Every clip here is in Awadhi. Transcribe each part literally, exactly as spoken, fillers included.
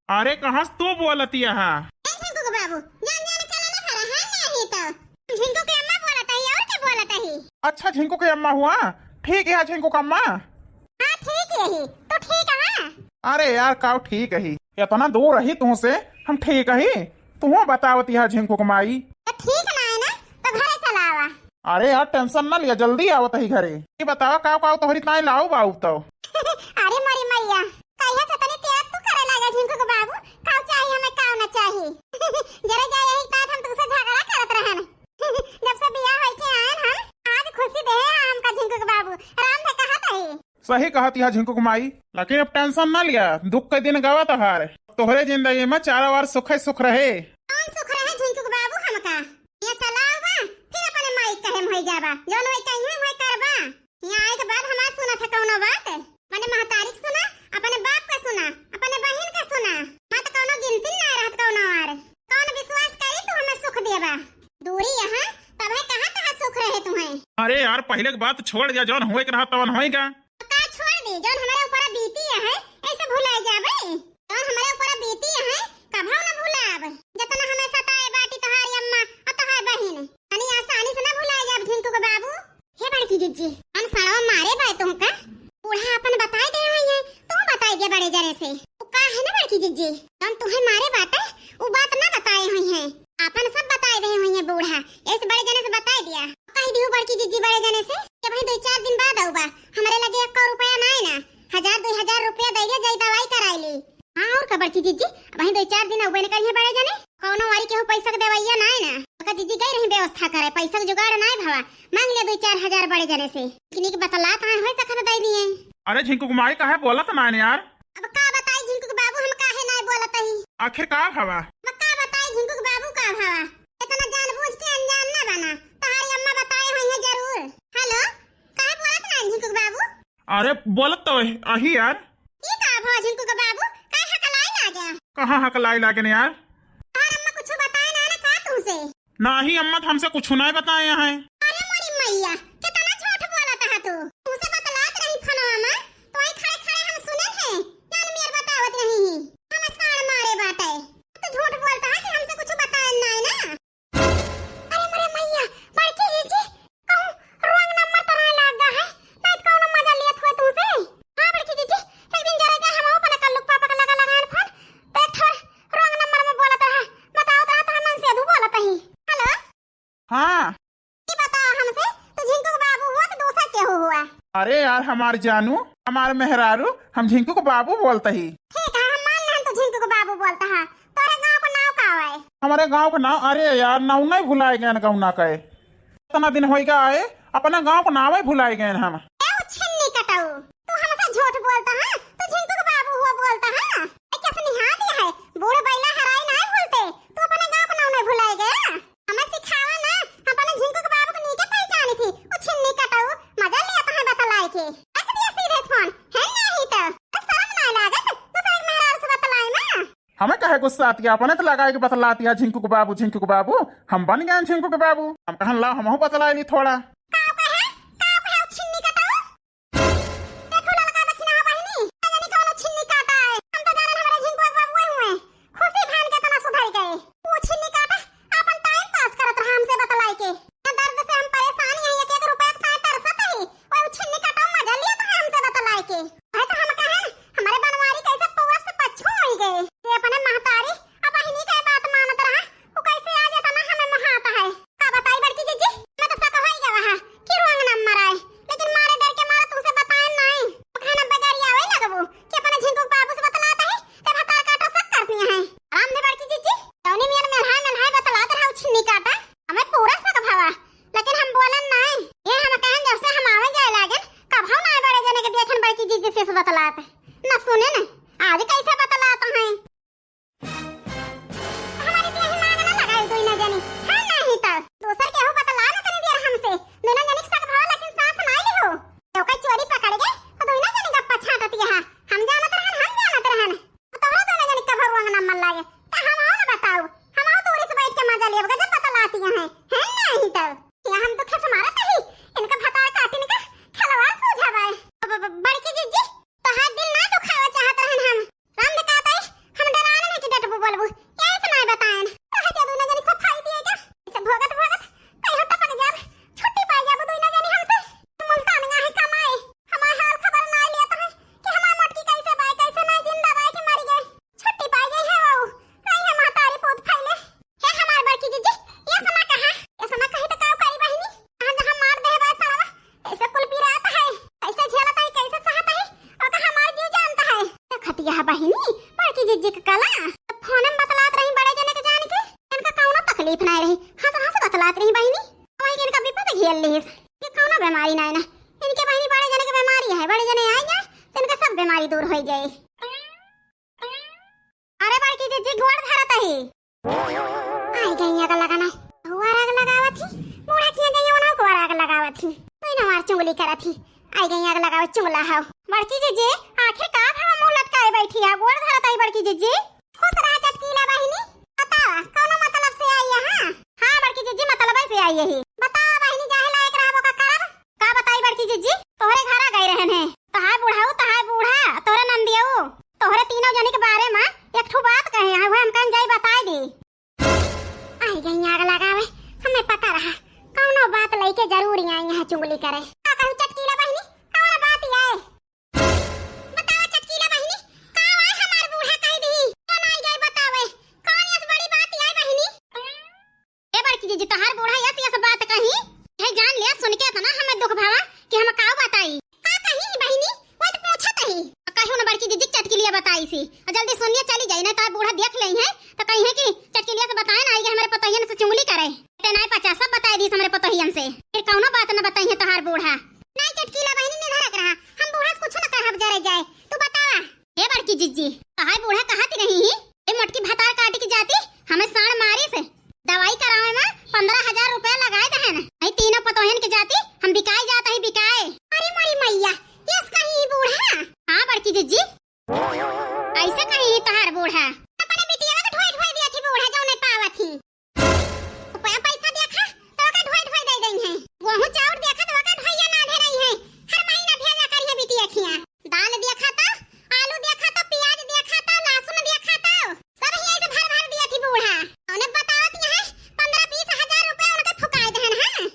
अरे कहाँ से तू बोलत यहाँ? ए झिंकू के बाबू, जान जान चला ना हरा, है नहीं तो। झिंकू के अम्मा बोलत ही, और के बोलत ही? अच्छा झिंकू के अम्मा हुआ, ठीक है झिंकू के अम्मा। हाँ ठीक यही, तू ठीक है? अरे यार काव ठीक ही, इतना दूर रही तुहसे, हम ठीक ही। तुहू बतावत यहाँ झिंकू के माई। तो ठीक ना है ना, तो घरे चला आवा। अरे यार tension ना लिया, जल्दी आवत ही घरे। ये बतावा काव काव तोहरी ताई लाऊ बाऊ तो। अरे मोरी मैया, कहिया से तनी त्याग तू करे लागे झिंकू के बाबू, काव चाही हमें काव ना चाही। जरे जाए यही बात हम तुमसे झगड़ा करत रहन। जब से बियाह होई के आयन हम, आज खुशी दे है हमका झिंकू के बाबू, राम से कहत ही। सही कहत यहाँ झिंकू के माई, लेकिन अब tension ना लिया, दुख के दिन गवा तोहार। तोहरे जिंदगी में चारों ओर सुखे सुख रहे। कौन सुख रहे झिंकू के बाबू हमका? ये चलावा, फिर अपने माई कहे में होई जाबा, जौन वही कहीं है वही करबा। यहाँ आए के बाद हमार सुनत है कौनो बात? अपने महतारी के सुना, अपने बाप का सुना, अपने बहिन का सुना, मत कौनो गिनती ना रहत कौनो आर। कौन विश्वास करी तू हमें सुख देबा? दूरी यहाँ, तब है कहाँ कहाँ सुख रहे तुम्हें? अरे यार पहले की बात छोड़ दिया, जौन होए के रहा तवन होएगा। का छोड़ दी, जौन हमारे ऊपर बीती है, ऐसे भुलाए जाबे? जौन हमारे ऊपर बीती है, कभो न भुलाब। जतना हमें सताए बाटी तोहारी अम्मा और तोहार बहिन, तनी आसानी से न भुलाए जाब झिंकू के बाबू। हे बड़की जिज्जी, हम सड़वा मारे बाय तुमका, बूढ़ा अपन बताए दे हुई है, तू बताए दे बड़े जने से। वो का है ना बड़की जिज्जी, जौन तुम्हें मारे बाटे, वो बात ना बताए हुई है, अपन सब बताए दे हुई है बूढ़ा, ऐसे बड़े जने से बताए दिया। कह दियो बड़की जिज्जी बड़े जने से कि भाई दो चार दिन बाद आऊबा, हमारे लगे एक रुपया ना है ना, हजार दो हजार रुपया दे जाई दवाई कराई ली। हाँ, और का बड़की जिज्जी, अब वहीं दो चार दिन अउबे न करिहे बड़े जने, कौनो वारी केहू पैसा के देवैया ना है ना। ओका जिज्जी गई रही व्यवस्था करे, पैसा के जुगाड़ ना है भवा, मांग ले दो चार हजार बड़े जने से। किन्हीं के बतलात आए होए तखन दे दिए। अरे झिंकू के माई काहे बोलत ना है यार? अब का बताई झिंकू के बाबू, हम काहे ना बोलत ही। आखिर का भवा? अब का बताई झिंकू के बाबू का भवा, इतना जानबूझ के अनजान ना बना, तोहारी अम्मा बताए होई है जरूर। हेलो, काहे बोलत ना है झिंकू के बाबू? अरे बोलत तो अही यार। ई का भवा झिंकू के बाबू, काहे हकलाई लागे? कहाँ हकलाई लागे ने यार? तोहार अम्मा कुछ बताए ना ना का तुमसे? नाही अम्मा, तो हमसे कुछ नहीं बताए हैं। अरे मोरी मैया, कितना झूठ बोलत है तू। तुमसे बतलात रही फोनवा में, तो वही खड़े खड़े हम सुने थे, जान मेर बतावत रही ही। हम साड़ मारे बाटे। तू झूठ बोलता है कि हमसे कुछ बताए नहीं ना। अरे मोरे मैया, बड़की जिज्जी, कहूँ wrong number तो ना लाग गा है, नहीं तो कौनो मजा लियत हुए तुमसे। हाँ बड़की जिज्जी, एक दिन जरा जा हम अपने कल्लू के पापा का लगा लगान फोन, तो एक ठो wrong number में बोलत रहा, बताओ तो रहा तो हम सेधू बोलत ही। हेलो। हाँ। ई बताओ हमसे, तू झिंकू के बाबू हुआ कि दूसर केहू हुआ? अरे यार, हमार जानू, हमार मेहरारू, हम झिंकू के बाबू बोलत ही। ठीक है, हम मान लेन तू झिंकू के बाबू बोलत हा। तोरे गाँव का नाव का है? हमारे गाँव का नाव, अरे यार, नाव नहीं भुलाए गए गौना का। इतना दिन होई गा आए, अपना गाँव का नाव ही भुलाए गए हम। ए उछिन्नी कटाऊ, तू हमसे झूठ बोलत हा, तू झिंकू के बाबू हुआ बोलत हा। ए, कैसे निहा दिया है, बूढ़ बैला हराई नहीं भूलते, तू अपने गाँव का नाव नहीं भुलाए गया। हमें सिखावा ना, हम अपने झिंकू के बाबू को नीके पहचानी थी। वो छिन्नी कटाऊ, मजा लिया तो है बतलाई के। रख दिया सीधे फोन, है नहीं तो। ए, शर्म ना लागत, दूसरे के मेहरारू से बतलाई ना। हमें काहे गुस्सा आती है, अपने तो लगाए के बतलाती है झिंकू के बाबू, झिंकू के बाबू। हम बन गए झिंकू के बाबू, हम कहन ला हमहू बतलाई ली थोड़ा। काव कहे, काव कहे, वो छिन्नी कटाऊ। देखो ललका दखिना बहिनी, ना जानी कौनो छिन्नी काटा है। हम तो जाने हमारे झिंकुआ के बाबुए हुए। खुशी भान के तना सुधर गए। वो छिन्नी काटा, अपन time pass करत रहा हमसे बतलाई के। ना दर्द से हम परेशान हैं, एक एक रुपया के ताईं तरसत ही। वो छिन्नी काटा मजा लिया तो है हमसे बतलाई के। अरे तो हम कहे, हमारे बनवारी कैसे पौवा से पच्छू होई गए। ये अपने महतारी, अब बहिनी के बात मानत रहा। वो कैसे आज इतना हमें महात है? का बताई बड़की जिज्जी, मैं तो शक होई गवा है कि wrong number आए, लेकिन मारे डर के मारे तुमसे बताए नहीं। खाना बगारी आवे लगबू कि अपने झिंकू के बाबू से बतलात है, ते भतार काटो शक करती हैं। आराम दे बड़की जिज्जी, तौनी मियन मेल्हाए मेल्हाए बतलात रहा छिन्नी काटा, हमें पूरा शक भवा, लेकिन हम बोलन नहीं। ये हम कहन जब से हम आवे जाए लागन, कभौ ना बड़े जने के देखन बड़की जिज्जी से बतलात, न सुने न, आज कैसे बतलात हैं। हमारे देह में आग ना लगाई दुई ना जनी। हाँ, नहीं तो। दूसर केहू बतला ना तनी देर हमसे। दुई ना जनी के शक भवा लेकिन सांस ना ली हो। तो का चोरी पकड़ गए, तो दुई ना जनी गप्पा छाटत यहाँ। हम जानत रहन, हम जानत रहन। तोहरा दुई ना जनी का भगवान ना मन लागे। तो हम आओ ना बताओ। हम आओ दूरी से बैठ के मजा लेब, गजब बतलाती हैं। हैं नहीं तो। यहाँ हम तो खस मारत ही। इनका भतार काटिन का खलवा सूझा बाय। ब-, ब-, बड़की जिज्जी, तोहार दिल ना दुखावा चाहत रहे यह बहिनी, बड़की जिज्जी के कला। फोन में बतलात रही बड़े जने के जान के, इनका कौनो तकलीफ नाय रही, हंस हंस बतलात रही बहिनी। वही इनका विपद घेर लिहिस, ये कौनो बीमारी नाय ना, इनके बहिनी बड़े जने के बीमारी है, बड़े जने आए ना तो इनका सब बीमारी दूर हो जाए। अरे बड़की जिज्जी गोड़ धरत ही। आई गई आग लगाना। हुआ आग लगावत ही। बूढ़ा किया गई उन्हों को आग लगावत ही। कोई ना मार चुंगली करत ही। आई गई आग लगावत चुंगला हाव। बड़की जिज्जी, आखिर का भाव मुंह लटकाए बैठी है? गोड़ धरत ही बड़की जिज्जी। खुश रहा चटकीला बहिनी। बतावा, कौनो मतलब से आई है? हाँ? हाँ बड़की जिज्जी, मतलब से आई है ही। बतावा बहिनी, जाहे लायक रहबो का करब? का बताई बड़की जिज्जी, तोहरे घरा गए रहन है। तहार बुढ़ाऊ, तहार बूढ़ा, तोहरे नंदियऊ, तोहरे तीनों जनी के बारे में एक ठो बात कहे हैं, वह हमका जाई बताई दी। आई गई आग लगावे, हमें पता रहा, कौनो बात लइके जरूर आई यहाँ चुगली करे। का कहू चटकीला बहिनी, कौन बात आए? बतावा चटकीला बहिनी, का आए हमार बूढ़ा कह दी? कौन आई गई बतावे, कौन यस बड़ी बात आए बहिनी? ए बड़की जिज्जी, तोहार बूढ़ा यस यस बात कही, है जान लिया, सुन के इतना हमें दुख भावा कि हम काऊ बताई। का कही बहिनी, वो तो पूछत ही। कहू ना बड़की जिज्जी, चटकीलिया बताई सी, और जल्दी सुनिए चली जाई, ना तो बूढ़ा देख ले है तो कही है कि चटकीलिया से बताए ना आई कि हमारे पतोहियन से चुंगली करे। ते नाय पचा, सब बताई दी हमारे पतोहियन से, फिर कौनो बात ना बताई है तोहार बूढ़ा। नहीं चटकीला बहिनी, निधरक रहा, हम बूढ़ा से कुछ ना कहब जरे जाए, तू बतावा। हे बड़की जिज्जी, तहार बूढ़ा कहत रही ही, ए मोटकी भतार काटी के जाती, हमें साण मारी से दवाई करावे में पन्द्रह हजार रुपया लगाए दहन। नहीं तीनों पतोहन के जाती, हम बिकाए जात ही बिकाए। अरे मोरी मैया, यस कही ही बूढ़ा? हाँ बड़की जिज्जी। ऐसे कही ही तहार बूढ़ा। अपने बिटिया के ढोई ढोई दिया थी बूढ़ा, जो नहीं पावत ही। पै-, पैसा देखा, तो ओका ढोई ढोई दे देई हैं। गेहूं चाउर देखा, तो ओका ढोइया ना धे रही हैं। हर महीना भेजा करी है बिटिया खिया। दाल देखा तो, आलू देखा तो, प्याज देखा तो, लहसुन देखा तो, सब ही ऐसे भर भर दिया थी बूढ़ा। उन्हें बतावत यहाँ पन्द्रह बीस हजार रुपया उनके फुकाए दहन है।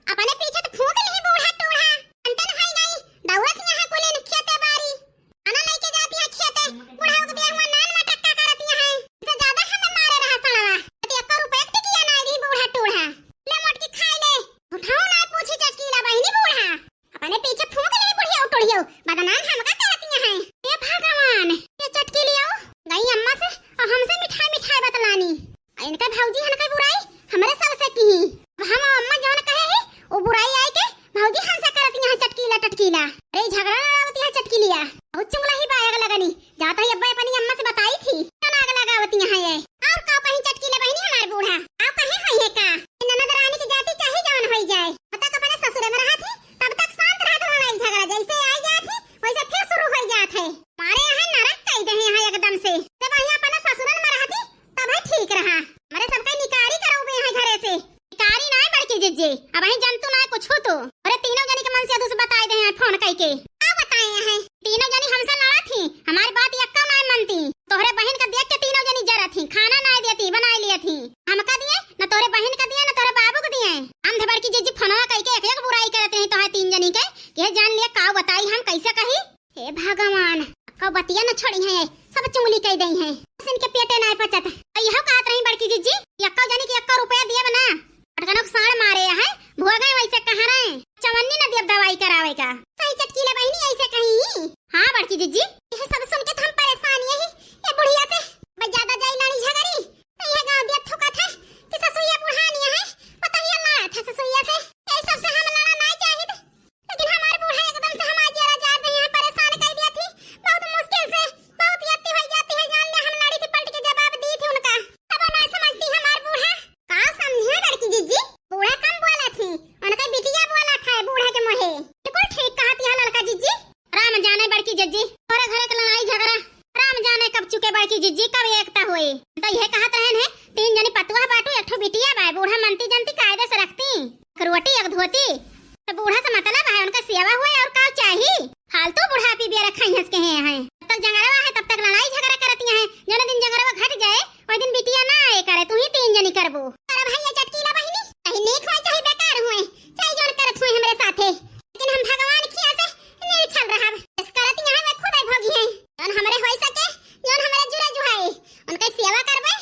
अपने पीछे तो फूंक ली बूढ़ा टूढ़ा। अंटन होई गई, दौड़त यहाँ कुलिन खेते बारी। खाना लेके जाती है खेते, बुढ़ाऊ के बियाह में नान मटक्का करती है। इसे ज्यादा हमें मारे रहा सड़वा। यदि एक्को रुपया टिकिया ना दी बूढ़ा टूढ़ा। ले मोटकी खाई ले। उठाओ ना पूछी चटकीला बहिनी बूढ़ा। अपने पीछे फूंक ले बुढ़िया टूढ़िया। बदनाम हमका करती है। हे भगवान, ये चटकीलिया गई अम्मा से और हमसे मिठाई मिठाई बतलानी। इनका भौजी हन के बुराई हमरे साल से की। अब हम अम्मा जौन कहे ही, वो बुराई आए के भौजी हमसे करत यहाँ चटकीला टटकीला। अरे झगड़ा लड़ावत यहाँ चटकीलिया। बहुत चुंगला ही बायग लगनी। जाता ही अब्बा अपनी अम्मा से बताई थी। क्या नाग लगावत यहाँ ये? और का कहीं चटकीला बहिनी हमार बूढ़ा? आप कहीं होई है का? ननद रानी की जाति चाहे जौन होई जाए। अब तक अपने ससुरे में रहा थी, तब तक शांत रहा था लड़ाई झगड़ा। जैसे आई जात थी, वैसे फिर शुरू होई जात है। मारे यहाँ नरक कई दे यहाँ एकदम से। जब यहाँ अपने ससुरन में रहती, तब है ठीक रहा। हमरे सबका निकारी करउबे हैं घरे से। निकारी नाय बड़की जिज्जी, अब ही जंतु नाय कुछ हो तो। अरे तीनों जनी के मन से अधू से बताए दे हैं फोन कई के। का बताए हैं? तीनों जनी हमसे लड़ा थी, हमारी बात यक्का नाय मनती। तोहरे बहिन का देख के तीनों जनी जरा थी, खाना नाय देती, बनाए लिया थी। हमका दिए, न तोहरे बहिन का दिए, न तोहरे बाबू का दिए। हम थे बड़की जिज्जी फोनवा कई के एक एक बुराई करत रही तोहरे तीन जनी के। ये जान लिया का बताई हम कैसे कही। हे भगवान, कौ बतिया न छोड़ी हैं, सब चुंगली कई दई हैं। बस इनके पेटे नाय पचत। और यह कहत रही बड़की जिज्जी, यक्का जनी के यक्का रुपया दिए ना। अटकनों के साड़ मारे हैं, भोगे वैसे कह रहे हैं। चवन्नी न देव दवाई करावे का। सही चटकीला बहिनी ऐसे कही। हाँ बड़की जिज्जी। यह सब सुन के तो हम परेशान यही, ये बुढ़िया से। भाई ज्यादा जाई लानी झगड़ी, तो यह गाँव दिया थुकत है कि ससुइया बुढ़ानी है, बताइए लड़ा था ससुइया से। यही सबसे हम लड़ा नाय चाहिए। लेकिन हमार बूढ़ा एकदम से हमार जियरा जार दे यहाँ परेशान कर दिया थी। बहुत मुश्किल से, बहुत यत्ती हो जाती है, जान ले हम लड़ी थी पलट के जवाब दी थी उनका। तब ना समझती हमार बूढ़ा। का समझे बड़की जिज्जी? बूढ़ा कम बोला थी, उनका बिटिया बोला था बूढ़ा के मोहे। बिल्कुल ठीक कहत यहाँ लड़का जिज्जी। राम जाने बड़की जिज्जी, तोरे घरे के लड़ाई झगड़ा राम जाने कब चुके बड़की जिज्जी, कब एकता होए। तो यह कहत रहन है, तीन जनी पतुआ बाटू, एक ठो बिटिया बा, बूढ़ा मनती जनती कायदे से रखती। एक रोटी, एक धोती। तो बूढ़ा से मतलब है, उनका सेवा हुए और का चाही? फालतू बुढ़ापी बेरा खाई हंस के हैं, हैं। जब तक जंगरवा है, तब तक लड़ाई झगड़ा करती हैं। जौन दिन जंगरवा घट जाए, वही दिन बिटिया ना आए करे, तू ही तीन जनी करबो। अरे भैया चटकीला बहिनी, चाहे नीक हुए, चाहे बेकार हुए, चाहे जौन करत हुए हमरे साथे, लेकिन हम भगवान खिया से निर्छल रहब। इस करत यहाँ में खुद भोगी हैं। जौन हमरे होई सके, जौन हमरे जुरा जुहाए, उनके सेवा करबे।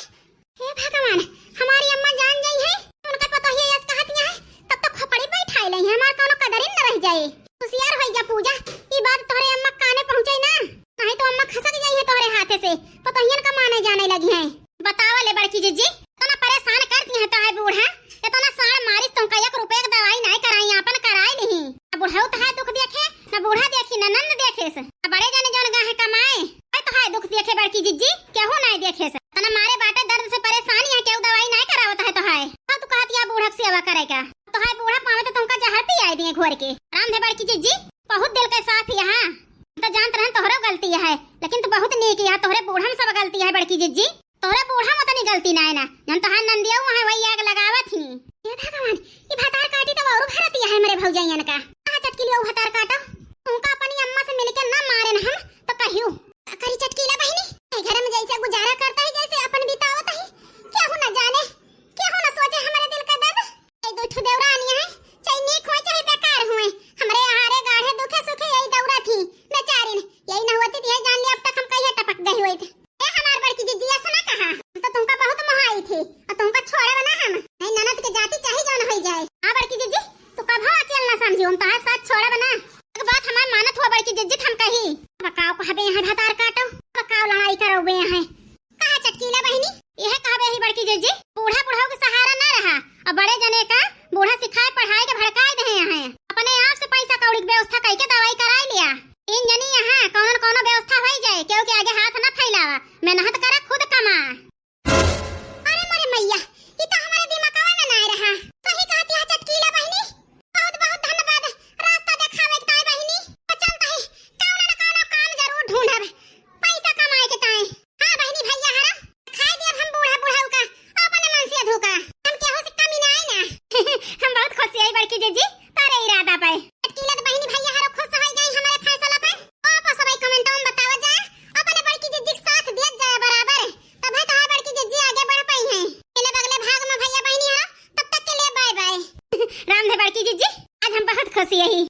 हे भगवान, हमारी अम्मा जान जाई है, उनका पता ही यस कहत यहाँ है, तब तो खोपड़ी बैठाई लई है, हमार कोनो कदर ही न रह जाए। होशियार होई जा पूजा, ई बात तोहरे अम्मा काने पहुँचे ना, नहीं आ बड़े जने जौन गए हैं कमाए, है तो है दुख देखे बड़की जिज्जी, केहू नाहीं देखे से। तना मारे बाटे दर्द से परेशान, यहाँ केहू दवाई नाहीं करावत है तो है। हाँ, तू कहत या बूढ़क सेवा करे का, तो है बूढ़ा पावे तो तुमका जहर पियाई दिए घोर के। राम धे बड़की जिज्जी, बहुत दिल के साफ यहाँ। तो जानत रहन तोहरो गलती है, लेकिन तू बहुत नीक यहाँ, तोहरे बूढ़म सब गलती है बड़की जिज्जी। तोहरे बूढ़ा में तनी गलती ना है ना, जन तोहार नंदिया हुआ है वही आग लगावत ही। हे भगवान, ये भतार काटी तो और भरती है हमरे भौजाइयन का। आ चटकी लियो भतार काटो, उनका अपनी अम्मा से मिलके ना मारे ना हम तो कहियो। का करी चटकीला बहिनी, ए घर में जैसे गुजारा करता है जैसे अपन बितावत है, केहू ना जाने, केहू ना सोचे हमरे दिल का दर्द। ए दो ठो देवरानी है, चाहे नीक होए चाहे बेकार होए, हमरे आहारे गाढ़े दुखे सुखे यही दौरा थी बेचारिन, यही ना होती तो यही जान लिया अब तक हम कहिए टपक गई होइत। ए हमार बड़की जिज्जी, ऐसा ना कहा, हम तो तुमका बहुत मोहाई थी और तुमका छोड़ब ना हम। नहीं, ननद के जाति चाहे जौन होई जाए। हाँ बड़की जिज्जी, तू कभो अकेल ना समझी, हम तोहार साथ छोड़ब ना। एक बात हमार मानत हुआ बड़की जिज्जी, हम कही। बकाओ कहबे यहाँ भतार काटो, बकाओ लड़ाई करोगे यहाँ। कहा चटकीला बहिनी? यह कहबे ही बड़की जिज्जी, बूढ़ा बुढ़ाऊ के सहारा ना रहा, और बड़े जने का बूढ़ा सिखाए पढ़ाए के भड़काए दे यहाँ। अपने आप से पैसा कौड़ी के व्यवस्था कई के दवाई कराई लिया। तीन जनी यहाँ कौनो न कौनो व्यवस्था होई जाए, केहू के आगे हाथ ना फैलावा, मेहनत करा खुद कमा। अरे मोरे मैया, ई तो हमारे दिमागवा में ना रहा। सही कहती है चटकीला बहिनी, बहुत बहुत धन्यवाद रास्ता देखावे के ताई बहिनी। तो चलता ही कौनो न कौनो काम जरूर ढूंढब पैसा कमाए के ताई। हाँ बहिनी भैया हरा, खाए दियब हम बूढ़ा बुढ़ाऊ का अपने मन से धोखा। हम केहू से कमी ना आई ना। हम बहुत खुश आई बड़की जिज्जी तारे इरादा पे। चटकीला तो बहिनी भैया हरा खुश हो गई हमारे फैसला पे। आप सब कमेंट में बतावा जाए, अपने बड़की जिज्जी के साथ दिया जाए बराबर। तब है तो बड़की जिज्जी आगे बढ़ पाई है। इन्हें बगले भाग में भैया बहिनी हरा, तब तक के लिए बाय बाय। राम धे बड़की जिज्जी, आज हम बहुत खुश यही।